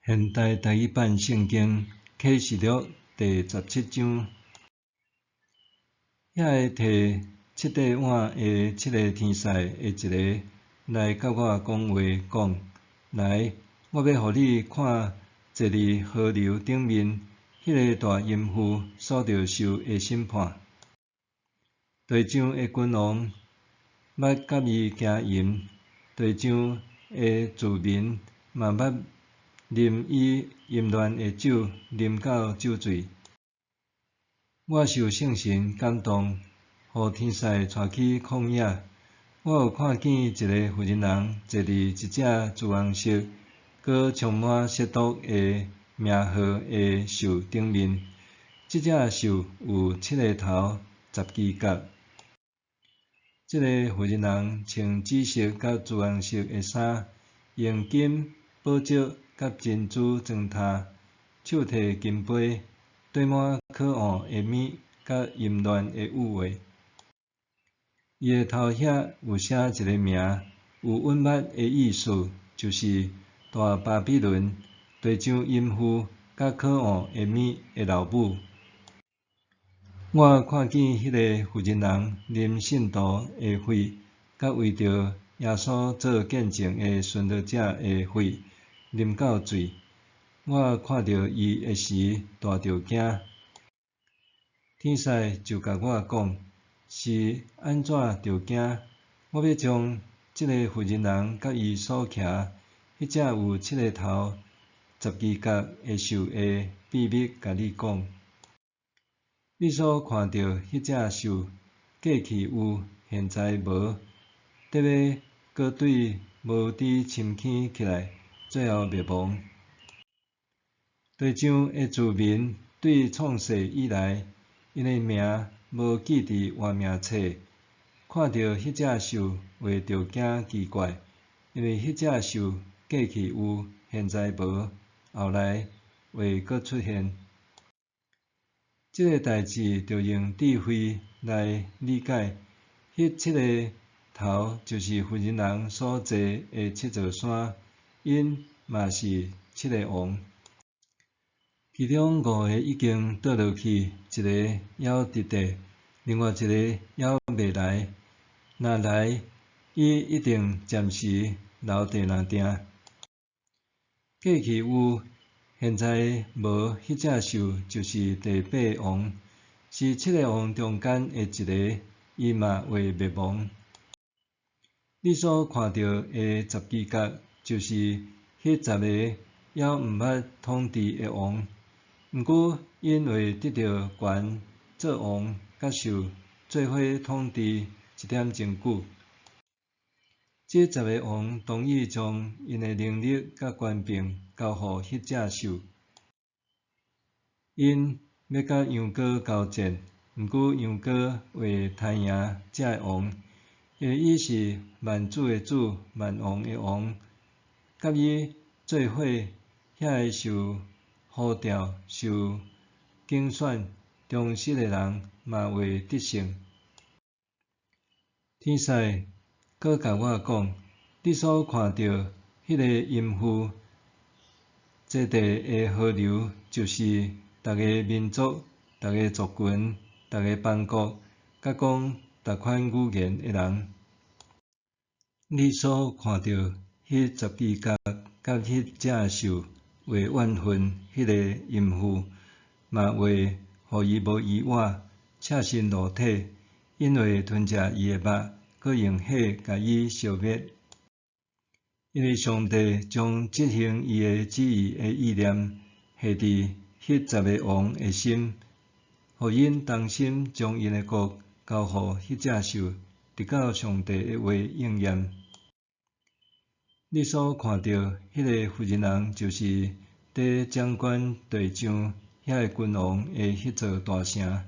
現代台語版聖經啟示錄第17章，遐個提七塊碗的七个天使的一个來佮我講話，講：來，我欲予你看坐佇河流頂面彼个大淫婦所著受的審判。地上的君王捌佮伊行淫，地上的住民嘛捌啉伊淫亂的酒，啉到酒醉。我受聖神感動，予天使帶去曠野。我有看見一個婦人人坐佇一隻朱紅色、閣充滿褻瀆的名號的獸頂面。這隻獸有七个頭、十支角。這个婦人人穿紫色佮朱紅色的衫，用金、寶石佮珍珠裝呾，手提金杯，綴滿可惡的物佮淫亂的慾話。伊的頭遐有寫一个名，有隱密的意思，就是大巴比倫，地上淫婦佮可惡的物的老母。我看見彼个婦人人啉聖徒的血，佮為著耶穌做見證的殉道者的血，啉到醉。我看著伊的時，大著驚。天使就共我講：是按怎著驚？我欲將這个婦人人佮伊所騎彼隻有七个頭、十支角的獸的秘密共你講。你所看著彼隻獸，過去有，現在無，得欲閣對無底深坑起來，最後滅亡。地上的住民對創世以來，𪜶的名無記佇活命冊，看著彼隻獸會著驚奇怪，因為彼隻獸過去有，現在無，後來會閣出現。這个代誌著用智慧來理解，彼七个頭就是婦人人所坐的七座山，𪜶嘛是七个王。其中五个已經倒落去，一个猶佇地，另外一个猶未來。若來，伊一定暫時留地若定。過去有，現在無，彼隻獸就是第八王，是七个王中間的一个，伊嘛會滅亡。你所看著的十支角，就是彼十个猶毋捌統治的王。毋過，𪜶會得著權做王，佮獸做伙統治一點鐘久。這十个王同意將𪜶的能力佮權柄交予彼隻獸。𪜶欲佮羊羔交戰，毋過羊羔會刣贏這个王，因為伊是萬主的主，萬王的王，佮伊做伙遐个受呼召、受揀選、忠實的人嘛會得勝。天使閣共我講：你所看著彼个淫婦坐地的河流，就是逐个民族、逐个族群、逐个邦國，佮講逐款語言的人。你所看著彼十支角佮彼隻獸，會怨恨彼个淫婦，嘛會予伊無衣袚，赤身露體，𪜶會吞食伊的肉，閣用火共伊燒滅。因為上帝將執行伊的旨意的意念下佇彼十个王的心，予𪜶同心將𪜶的國交予彼隻獸，直到上帝的話應驗。你所看著彼个婦人人，就是佇掌管地上遐个君王的彼座大城。